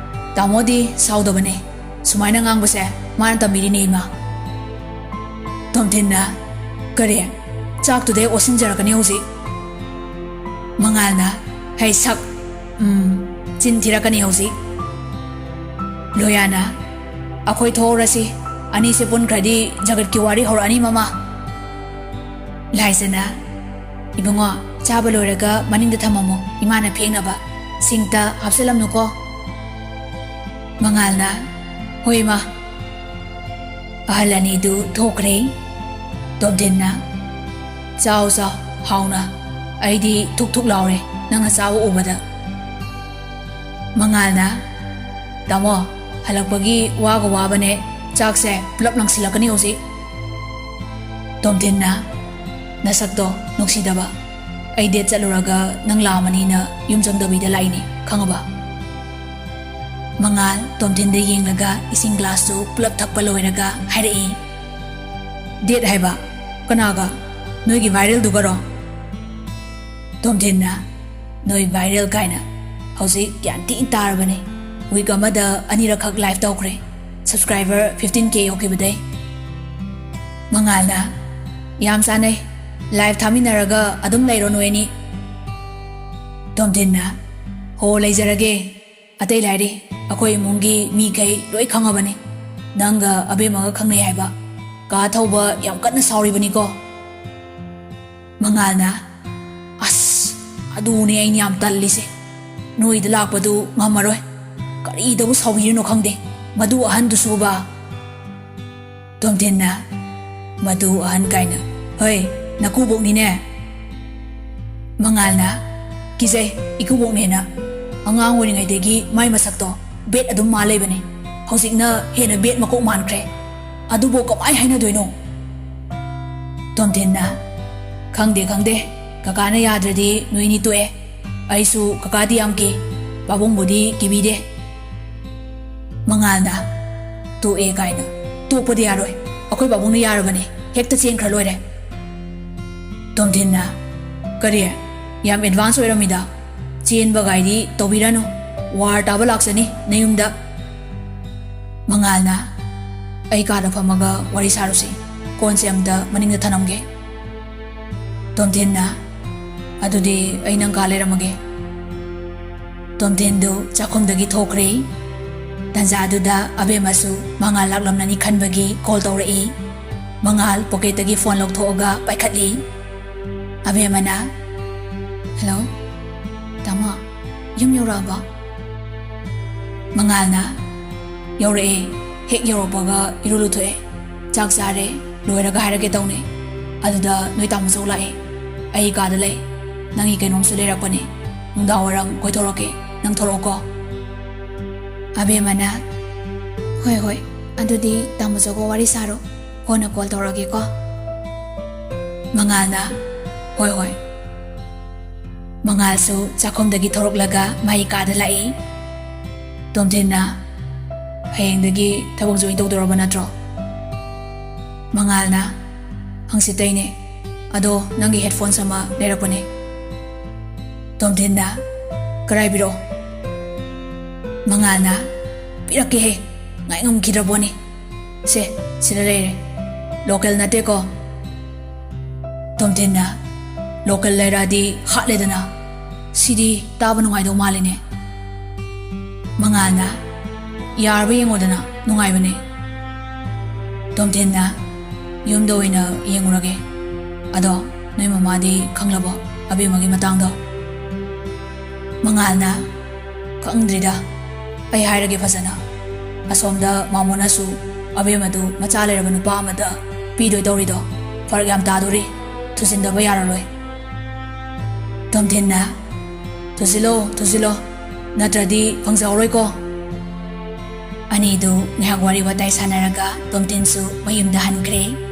ꯇꯥꯃꯣꯗꯤ ꯁꯥꯎꯗꯕꯅꯦ, ꯁꯨꯃꯥꯏꯅ ꯉꯥꯡꯕꯁꯦ ꯃꯥꯅ ꯇꯝꯕꯤꯔꯤꯅꯦ ꯏꯃꯥ꯫ ꯇꯣꯝꯊꯤꯟꯅ, ꯀꯔꯤ? ꯆꯥꯛꯇꯨꯗꯩ ꯑꯣꯠꯁꯤꯟꯖꯔꯛꯀꯅꯤ ꯍꯧꯖꯤꯛ꯫ ꯃꯉꯥꯜꯅ, ꯍꯩ ꯁꯛ, ꯎꯝ, ꯆꯤꯟ ꯊꯤꯔꯛꯀꯅꯤ ꯍꯧꯖꯤꯛ꯫ ꯂꯣꯌꯥꯅ, ꯑꯩꯈꯣꯏ ꯊꯣꯛꯍꯧꯔꯁꯤ, ꯑꯅꯤꯁꯦ ꯄꯨꯟꯈ꯭ꯔꯗꯤ ꯖꯒꯠꯀꯤ ꯋꯥꯔꯤ ꯍꯧꯔꯛꯑꯅꯤ ꯃꯃꯥ꯫ ꯂꯥꯏꯖꯅ, ꯏꯕꯨꯡꯉꯣ, ꯆꯥꯕ ꯂꯣꯏꯔꯒ ꯃꯅꯤꯡꯗ ꯊꯝꯃꯝꯃꯣ, ꯏꯃꯥꯅ ꯐꯦꯡꯅꯕ, ꯁꯤꯡꯇ ꯍꯥꯞꯆꯤꯜꯂꯝꯅꯨꯀꯣ꯫ ꯃꯉꯥꯜꯅ, ꯍꯣꯏ ꯏꯃꯥ꯫ ꯑꯍꯜ ꯑꯅꯤꯗꯨ ꯊꯣꯛꯈ꯭ꯔꯦ꯫ ꯇꯣꯝꯊꯤꯟꯅ, ꯆꯥꯎ ꯆꯥꯎ, ꯍꯥꯎꯅ, ꯑꯩꯗꯤ ꯊꯨꯛ ꯊꯨꯛ ꯂꯥꯎꯔꯦ ꯅꯪꯅ ꯆꯥꯕ ꯎꯕꯗ꯫ ꯃꯉꯥꯜꯅ, ꯇꯥꯃꯣ, ꯍꯜꯂꯛꯄꯒꯤ ꯋꯥꯒ ꯋꯥꯕꯅꯦ, ꯆꯥꯛꯁꯦ ꯄꯨꯂꯞ ꯂꯪꯁꯤꯜꯂꯛꯀꯅꯤ ꯍꯧꯖꯤꯛ꯫ ꯇꯣꯝꯊꯤꯟꯅ, ꯅꯁꯛꯇꯣ ꯅꯨꯡꯁꯤꯗꯕ, ꯑꯩ ꯗꯦꯠ ꯆꯠꯂꯨꯔꯒ ꯅꯪ ꯂꯥꯛꯑꯝꯃꯅꯤꯅ ꯌꯨꯝ ꯆꯪꯗꯕꯤꯗ ꯂꯥꯛꯏꯅꯦ, ꯈꯪꯉꯕ? ꯃꯉꯥꯜ ꯇꯣꯝꯊꯤꯟꯗ ꯌꯦꯡꯂꯒ ꯏꯁꯤꯡ ꯒ꯭ꯂꯥꯁꯇꯨ ꯄꯨꯂꯞ ꯊꯛꯄ ꯂꯣꯏꯔꯒ ꯍꯥꯏꯔꯛꯏ, ꯗꯦꯠ ꯍꯥꯏꯕ? ꯀꯅꯥꯒ? ꯅꯣꯏꯒꯤ ꯚꯥꯏꯔꯦꯜꯗꯨꯒꯔꯣ? ꯇꯣꯝꯊꯤꯟꯅ, ꯅꯣꯏ ꯚꯥꯏꯔꯦꯜ ꯀꯥꯏꯅ, ꯍꯧꯖꯤꯛ ꯒ꯭ꯌꯥꯟ ꯊꯤ ꯇꯥꯔꯕꯅꯦ꯫ ꯋꯤꯛ ꯑꯃꯗ ꯑꯅꯤꯔꯛꯈꯛ ꯂꯥꯏꯚ ꯇꯧꯈ꯭ꯔꯦ, ꯁꯕꯁꯀ꯭ꯔꯥꯏꯕꯔ ꯐꯤꯐꯇꯤꯟ ꯀꯦ ꯌꯧꯈꯤꯕꯗꯩ꯫ ꯃꯉꯥꯜꯅ, ꯌꯥꯝ ꯆꯥꯅꯩ, ꯂꯥꯏꯚ ꯊꯥꯃꯤꯟꯅꯔꯒ ꯑꯗꯨꯝ ꯂꯩꯔꯣ ꯅꯣꯏ ꯑꯅꯤ꯫ ꯇꯣꯝꯊꯤꯟꯅ, ꯍꯣ, ꯂꯩꯖꯔꯒꯦ꯫ ꯑꯇꯩ ꯂꯥꯏꯔꯤ, ꯑꯩꯈꯣꯏ ꯏꯃꯨꯡꯒꯤ ꯃꯤꯈꯩ ꯂꯣꯏ ꯈꯪꯉꯕꯅꯤ꯫ ꯅꯪꯒ ꯑꯕꯦꯝꯃꯒ ꯈꯪꯅꯩ ꯍꯥꯏꯕ꯫ ꯀꯥ ꯊꯧꯕ ꯌꯥꯝ ꯀꯟꯅ ꯁꯥꯎꯔꯤꯕꯅꯤꯀꯣ꯫ ꯃꯉꯥꯜꯅ, ꯑꯁ, ꯑꯗꯨꯅꯦ ꯑꯩꯅ ꯌꯥꯝ ꯇꯜꯂꯤꯁꯦ꯫ ꯅꯣꯏꯗ ꯂꯥꯛꯄꯗꯨ ꯉꯝꯃꯔꯣꯏ꯫ ꯀꯔꯤꯗꯕꯨ ꯁꯥꯎꯕꯤꯔꯤꯅꯣ ꯈꯪꯗꯦ, ꯃꯗꯨ ꯑꯍꯟꯗꯨꯁꯨꯕ꯫ ꯇꯣꯝꯊꯤꯟꯅ, ꯃꯗꯨ ꯑꯍꯟ ꯀꯥꯏꯅ, ꯍꯣꯏ, ꯅꯀꯨꯕꯣꯛꯅꯤꯅꯦ꯫ ꯃꯉꯥꯜꯅ, ꯀꯤꯖꯩ, ꯏꯀꯨꯕꯣꯛꯅꯦꯅ꯫ ꯑꯉꯥꯡ ꯑꯣꯏꯔꯤꯉꯩꯗꯒꯤ ꯃꯥꯏ ꯃꯁꯛꯇꯣ ꯕꯦꯠ ꯑꯗꯨꯝ ꯃꯥ ꯂꯩꯕꯅꯦ꯫ ꯍꯧꯖꯤꯛꯅ ꯍꯦꯟꯅ ꯕꯦꯠ ꯃꯀꯣꯛ ꯃꯥꯟꯈ꯭ꯔꯦ꯫ ꯑꯗꯨꯕꯨ ꯀꯃꯥꯏ ꯍꯥꯏꯅꯗꯣꯏꯅꯣ? ꯇꯣꯝꯊꯤꯟꯅ, ꯈꯪꯗꯦ, ꯈꯪꯗꯦ, ꯀꯀꯥꯅ ꯌꯥꯗ꯭ꯔꯗꯤ ꯅꯣꯏꯅꯤ ꯇꯣꯛꯑꯦ꯫ ꯑꯩꯁꯨ ꯀꯀꯥꯗꯤ ꯌꯥꯝ ꯀꯤ꯫ ꯄꯥꯕꯨꯡꯕꯨꯗꯤ ꯀꯤꯕꯤꯗꯦ꯫ ꯃꯉꯥꯜꯅ, "ꯇꯣꯛꯑꯦ ꯀꯥꯏꯅ꯫ ꯇꯣꯛꯄꯗꯤ ꯌꯥꯔꯣꯏ꯫ ꯑꯩꯈꯣꯏ ꯄꯥꯕꯨꯡꯅ ꯌꯥꯔꯕꯅꯦ꯫ ꯍꯦꯛꯇ ꯆꯦꯟꯈ꯭ꯔ ꯂꯣꯏꯔꯦ꯫" ꯇꯣꯝꯊꯤꯟꯅ, "ꯀꯔꯤ? ꯌꯥꯝ advance ꯑꯣꯏꯔꯝꯃꯤꯗ꯫ ꯆꯦꯟꯕ ꯒꯥꯏꯗꯤ ꯇꯧꯕꯤꯔꯅꯨ꯫ War ꯇꯥꯕ ꯂꯥꯛꯆꯅꯤ ꯅꯌꯨꯝꯗ꯫" ꯃꯉꯥꯜꯅ, "ꯑꯩ ꯀꯥꯗ ꯐꯝꯃꯒ ꯋꯥꯔꯤ ꯁꯥꯔꯨꯁꯤ꯫ ꯀꯣꯟꯁꯦ ꯑꯝꯇ ꯃꯅꯤꯡꯗ ꯊꯅꯝꯒꯦ꯫" ꯇꯣꯝꯊꯤꯟꯅ, "ꯑꯗꯨꯗꯤ ꯑꯩ ꯅꯪ ꯀꯥ ꯂꯩꯔꯝꯃꯒꯦ꯫" ꯇꯣꯝꯊꯤꯟꯗꯨ ꯆꯥꯛꯈꯨꯝꯗꯒꯤ ꯊꯣꯛꯈ꯭ꯔꯦ꯫ ꯇꯟꯖꯥꯗꯨꯗ ꯑꯕꯦꯝꯃꯁꯨ ꯃꯉꯥꯜ ꯂꯥꯛꯂꯝꯂꯅꯤ ꯈꯟꯕꯒꯤ call ꯇꯧꯔꯛꯏ꯫ ꯃꯉꯥꯜ pocketꯇꯒꯤ phone ꯂꯧꯊꯣꯛꯑꯒ ꯄꯥꯏꯈꯠꯂꯤ꯫ ꯑꯕꯦꯝꯃꯅ, "Hello, ꯇꯥꯃꯣ, ꯌꯨꯝ ꯌꯧꯔꯛꯑꯕꯣ?" ꯃꯉꯥꯜꯅ, "ꯌꯧꯔꯛꯑꯦ꯫ ꯍꯦꯛ ꯌꯧꯔꯛꯄꯒ ꯏꯔꯨ ꯂꯨꯊꯣꯛꯑꯦ꯫ ꯆꯥꯛ ꯆꯥꯔꯦ꯫ ꯂꯣꯏꯔꯒ ꯍꯥꯏꯔꯛꯀꯦ ꯇꯧꯅꯦ꯫ ꯑꯗꯨꯗ ꯅꯣꯏ ꯇꯥꯃꯣꯆꯧ ꯂꯥꯛꯑꯦ꯫ ꯑꯩ ꯀꯥꯗ ꯂꯩ꯫ ꯅꯪꯒꯤ ꯀꯩꯅꯣꯝꯁꯨ ꯂꯩꯔꯛꯄꯅꯦ꯫ ꯅꯨꯡꯗꯥꯡ ꯋꯥꯏꯔꯝ ꯀꯣꯏꯊꯣꯔꯛꯀꯦ꯫ ꯅꯪ ꯊꯣꯔꯛꯑꯣꯀꯣ꯫" ꯑꯕꯦꯝꯃꯅ, "ꯍꯣꯏ, ꯍꯣꯏ꯫ ꯑꯗꯨꯗꯤ ꯇꯥꯃꯣꯆꯧꯒ ꯋꯥꯔꯤ ꯁꯥꯔꯣ꯫ ꯀꯣꯟꯅ call ꯇꯧꯔꯛꯑꯒꯦꯀꯣ꯫" ꯃꯉꯥꯜꯅ, "ꯍꯣꯏ, ꯍꯣꯏ꯫" ꯃꯉꯥꯜꯁꯨ ꯆꯥꯛꯈꯨꯝꯗꯒꯤ ꯊꯣꯔꯛꯂꯒ ꯃꯥꯒꯤ ꯀꯥꯗ ꯂꯥꯛꯏ꯫ ꯇꯣꯝꯊꯤꯟꯅ, "ꯍꯌꯦꯡꯗꯒꯤ ꯊꯕꯛ join ꯇꯧꯗꯧꯔꯕ ꯅꯠꯇ꯭ꯔꯣ?" ꯃꯉꯥꯜꯅ, "ꯍꯪꯆꯤꯠꯇꯩꯅꯦ꯫ ꯑꯗꯣ ꯅꯪꯒꯤ headphones ꯑꯃ ꯂꯩꯔꯛꯄꯅꯦ꯫" ꯇꯣꯝꯊꯤꯟꯅ, "ꯀꯔꯥꯏ ꯄꯤꯔꯛꯑꯣ?" ꯃꯉꯥꯜꯅ, "ꯄꯤꯔꯛꯀꯦꯍꯦ, ꯉꯥꯏ ꯉꯝꯈꯤꯗ꯭ꯔꯕꯣꯅꯦ꯫ ꯁꯦ, ꯁꯤꯗ ꯂꯩꯔꯦ꯫ Local ꯅꯠꯇꯦꯀꯣ꯫" ꯇꯣꯝꯊꯤꯟꯅ, "Local ꯂꯩꯔꯛꯑꯗꯤ ꯍꯥꯠꯂꯦꯗꯅ꯫ ꯁꯤꯗꯤ ꯇꯥꯕ ꯅꯨꯡꯉꯥꯏꯗꯧ ꯃꯥꯜꯂꯤꯅꯦ꯫" ꯃꯉꯥꯜꯅ, "ꯌꯥꯔꯕ ꯌꯦꯡꯉꯣꯗꯅ, ꯅꯨꯡꯉꯥꯏꯕꯅꯦ꯫" ꯇꯣꯝꯊꯤꯟꯅ, "ꯌꯨꯝꯗ ꯑꯣꯏꯅ ꯌꯦꯡꯉꯨꯔꯒꯦ꯫ ꯑꯗꯣ ꯅꯣꯏ ꯃꯃꯥꯗꯤ ꯈꯪꯂꯕꯣ ꯑꯕꯦꯝꯃꯒꯤ ꯃꯇꯥꯡꯗꯣ?" ꯃꯉꯥꯜꯅ, "ꯈꯪꯗ꯭ꯔꯤꯗ꯫ ꯑꯩ ꯍꯥꯏꯔꯒꯦ ꯐꯖꯅ꯫ ꯑꯁꯣꯝꯗ ꯃꯥꯃꯣꯅꯁꯨ ꯑꯕꯦꯝꯃꯗꯨ ꯃꯆꯥ ꯂꯩꯔꯕ ꯅꯨꯄꯥ ꯑꯃꯗ ꯄꯤꯗꯣꯏ ꯇꯧꯔꯤꯗꯣ ꯐꯔꯛ ꯌꯥꯝ ꯇꯥꯗꯣꯔꯤ꯫ ꯊꯨꯖꯤꯟꯗꯕ ꯌꯥꯔꯔꯣꯏ꯫" ꯇꯣꯝꯊꯤꯟꯅ, "ꯊꯨꯖꯤꯜꯂꯣ, ꯊꯨꯖꯤꯜꯂꯣ꯫ ꯅꯠꯇ꯭ꯔꯗꯤ ꯐꯪꯖꯍꯧꯔꯣꯏꯀꯣ꯫" ꯑꯅꯤꯗꯨ ꯉꯥꯏꯍꯥꯛ ꯋꯥꯔꯤ ꯋꯥꯇꯥꯏ ꯁꯥꯟꯅꯔꯒ ꯇꯣꯝꯊꯤꯟꯁꯨ ꯃꯌꯨꯝꯗ ꯍꯟꯈ꯭ꯔꯦ꯫